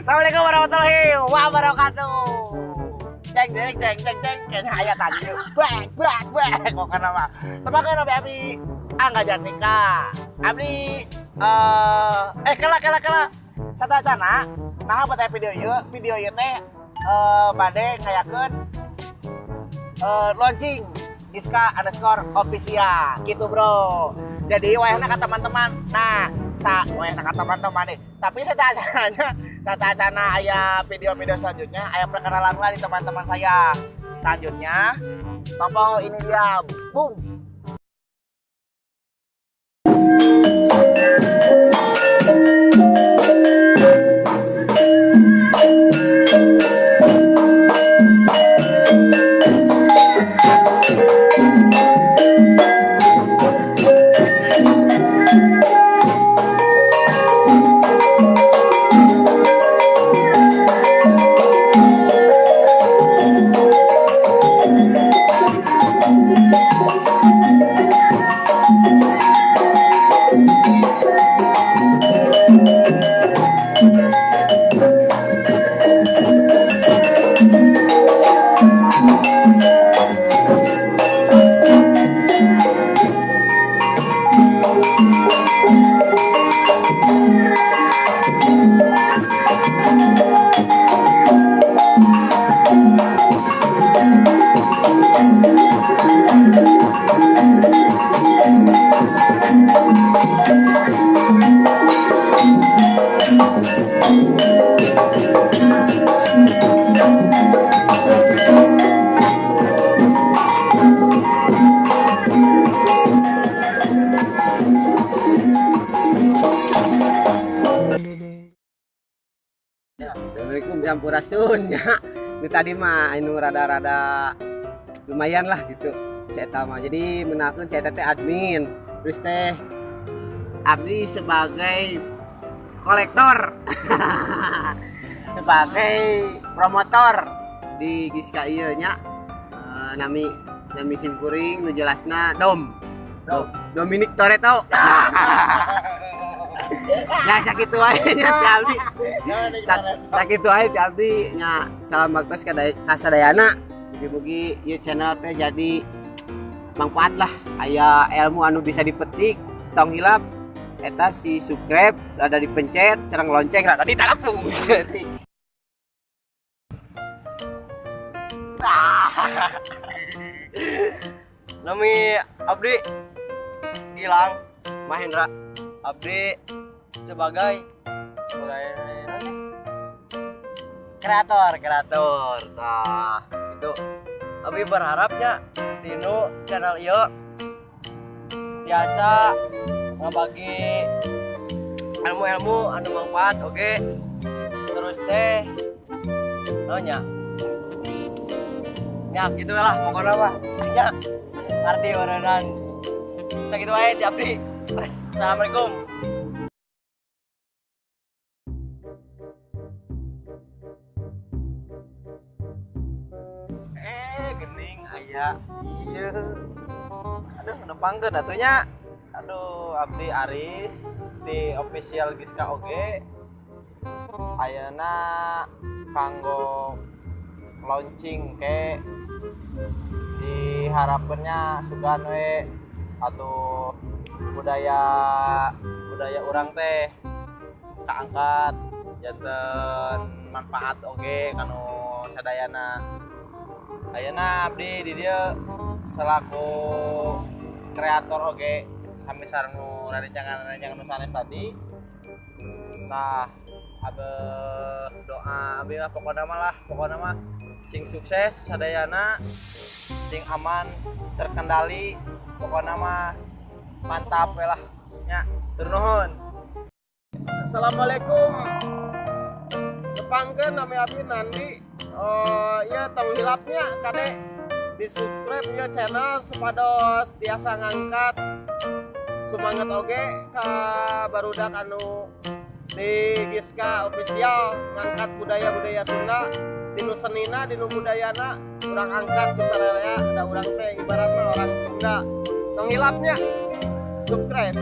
Assalamualaikum warahmatullahi wabarakatuh. Ceng ceng ceng ceng ceng, kayaknya aya tadi. Bek bek bek, kok mah. Tepangkeun abi abi Angga Jatmika. Abdi eh kela kela kela. Satacana, nah pada video ieu teh bade ngayakeun launching Giska_official gitu, bro. Jadi wayahna ka teman-teman. Nah, sa wayahna ka teman-teman nih. Tapi satacananya, satacana aya video-video selanjutnya, aya perkenalan lah di teman-teman saya. Selanjutnya, tombol ini dia, boom. Assalamualaikum, sampurasun ya. Ini tadi mah anu rada-rada lumayan lah gitu. Saya tahu mah. Jadi menakan saya teh admin. Terus teh abdi sebagai kolektor, sebagai promotor di Giska ieu nya. Nami nami simkuring nu jelasna Dom. Dom. Dominic Toretto. Ya, sakitu wae nya ti abdi. Sakitu wae ti abdi nya, salam baktos ka sadayana. Mugi-mugi ieu channel teh jadi manfaat lah, aya ilmu anu bisa dipetik. Tong hilap eta si subscribe, ada dipencet sareng lonceng lah tadi telepon. Nami abdi Gilang Mahendra. Abdi sebagai sebagai nanti Kreator. Kreator. Nah, itu abdi berharapnya tinu channel ieu tiasa ngabagi ilmu-ilmu anu manfaat, oke. Terus teh oh nya nya gitu lah pokoknya mah nya, ngerti orenan. Sakitu wae ti abdi. Assalamualaikum. Eh, gening aya. Iya. Aduh, nepangkeun atuh nya. Aduh, abdi Aris di official Giska oge. Ayeuna kanggo launching ke diharapkeunnya sugan we atau budaya budaya urang teh kaangkat, janten manfaat oge kanu sadayana. Ayeuna abdi di dieu selaku kreator oge, sami sareng nu rerencangan-rerencangan nu sanes tadi. Tah, abe doa abi mah pokona mah lah, pokona mah sing sukses sadayana, sing aman terkendali, pokona mah mantap we lah nya. Hatur nuhun. Assalamualaikum. Tepangkeun, nami abdi Nandi. Oh iya, tong hilapnya kade di subscribe ya channel supados tiasa ngangkat semangat oge ka barudak anu di Giska official, ngangkat budaya-budaya Sunda dinu senina, dinu budayana urang angkat ku sararea, da urang teh ibaratna orang Sunda. Tong hilapnya subscribe.